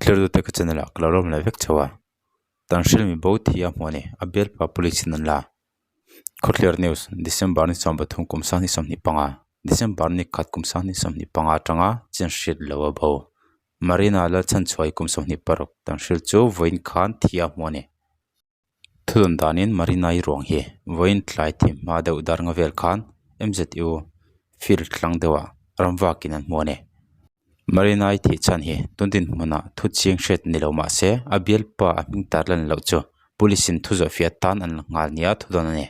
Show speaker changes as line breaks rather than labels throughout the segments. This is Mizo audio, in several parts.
Thlertute ka channel ah ka lo lawm leh vek chho a, Tanhril mi bo thi a hmuh a ni, a bialpa police in an la. Khawthler News, December ni 13 kum 2025, December ni khat kum 2025 atanga chenhriat lo a bo. Marina Lalchhanchhuai kum 26 Tanhril chu vawiin khan thi a hmuh a ni. Thudawn danin Marina-i ruang hi vawiin tlai thim hma deuh dar nga vel khan MZU field tlang deuhah ram vakin an hmu a ni. Marina-i thih chhan hi tun dinhmunah thu chiang hriat ni lo mah se a bialpa a hming tar lan loh chu police in thu zawhfiah atan an la nghal nia thudawn a ni.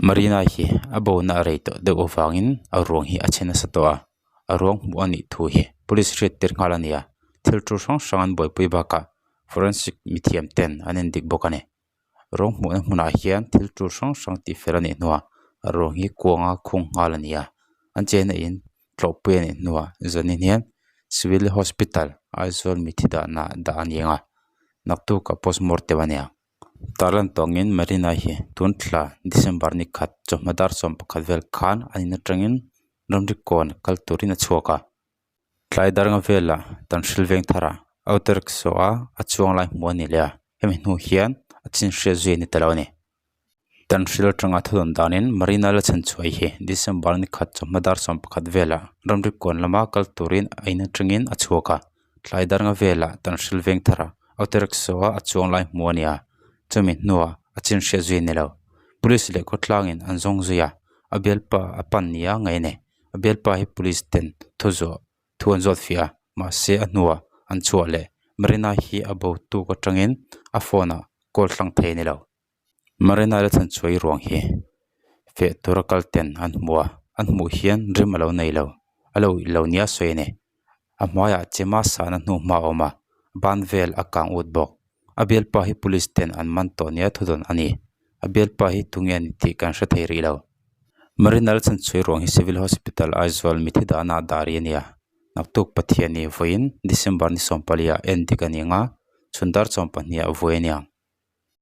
Marina hi a bona a rei tawh deuh avangin a ruang hi a chhe nasa tawh a, a ruang hmuh a nih thu hi police hriat tir nghal a ni a, thil tul hrang hrang an buaipui bakah forensic mithiam ten an en dik bawk a ni. Ruang hmuhna hmunah hian thil tul hrang hrang tih fel a nih hnuah a ruang hi kuanga khung nghal a ni a, an chena in tlawhpui a nih hnuah zanin hian civil hospital Aizawl mithi dahna dah a ni ang a, naktukah postmortem a ni ang. Tarlan tawngin Marina hi tun thla December ni khat chawhma dar 11 vel khan an in atangin ramri kawn kal turin a chhuak a. Tlai dar nga velah Tanhril veng tharah auto rickshaw a a chuang lai hmuh a ni leh a, hemi hnu hian a chin hriat zui a ni ta lo a ni. Tanhril atanga thudawn danin Marina la chhanchhuah hi December ni khat chawhma dar 11 velah ramri kawn lama kal turin a in atangin a chhuak a. Tlai dar nga velah Tanhril veng tharah auto rickshaw a a chuang lai hmuh a ni a, chumi hnuah a chin hriat zui a ni lo. Police leh khawtlangin an zawng zui a, a bialpa a pan nia ngaih a ni. A bialpa hi police ten thu zawh thu an zawt fiah a, mahse a hnuah an chhuah leh Marina hi a bo tuk atangin a phone ah call hlang thei a ni lo. Marina la chhanchhuai ruang hi feh tura kal ten an hmu a, an hmuh hian rim a lo nei lo, a lo ih lo nia sawi a ni. A hmaiah chema sahna hnu hma a awm a, ban vel a kang ut bawk. A bialpa hi police ten an man tawh nia thudawn a ni. A bialpa hi tunge a ni tih kan hre thei rih lo. Marina la chhanchhuai ruang hi Civil Hospital Aizawl mithi dahna ah dah rih a ni a, naktuk Pathianni vawiin December ni 14 ah en dik a ni ang a, chhun dar 12 ah vawi a ni ang.